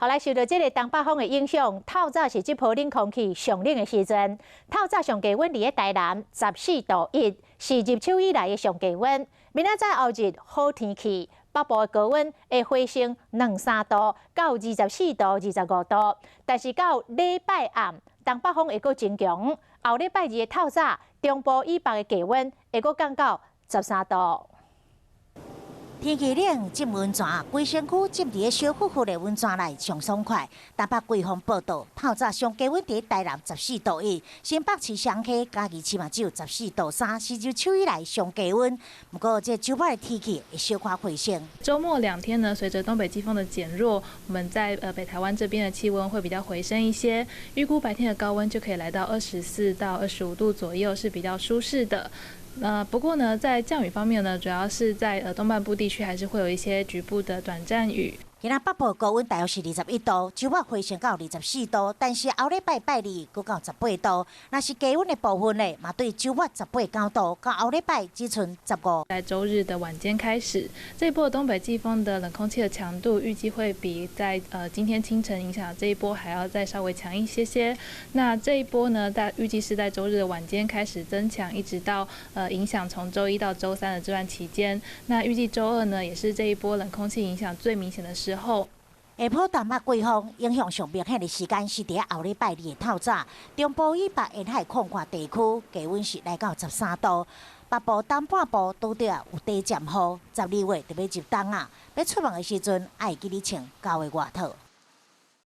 好來，受著這个東北風的影響，透早是這波冷空氣上冷的時陣。透早上低溫佇咧台南14.1度，是入秋以來的上低溫。明仔載後日好天氣，北部的高溫會回升兩三度，到24度、25度。但是到禮拜暗，東北風會閣增強。後禮拜二的透早，中部以北的低溫會閣降到13度。天氣冷，浸溫泉，規身軀浸佇咧燒呼呼的溫泉內上爽快。東北季風報道，透早上低溫佇台南14.1度，新北市雙溪、嘉義市嘛只有14.3度，是入秋以來上低溫。毋過這週末的天氣會小可回升。週末2天呢，隨着東北季風的減弱，我們在北台灣這邊的氣溫會比較回升一些。預估白天的高溫就可以來到24到25度左右，是比較舒適的。那不過呢，在降雨方面呢，主要是在東半部地區，還是會有一些局部的短暫雨。今仔北部高溫大約是21度，週末回升到24度，但是後禮拜拜二閣到18度。若是低溫的部分呢，嘛對週末18、9度，到後禮拜只賰15。在週日的晚間開始，這波東北季風的冷空氣的強度預計會比在今天清晨影響這一波還要再稍微強一些些。那這一波呢，大預計是在週日的晚間開始增強，一直到影響從週一到週三的這段期間。那預計週二呢，也是這一波冷空氣影響最明顯的時候。下晡東北季風影響上明顯的時間是佇後禮拜二的透早，中部以北沿海廣闊地區低溫是來到13度，北部東半部拄著有短暫雨。12月就欲入冬啊，欲出門的時陣愛記得穿厚的外套。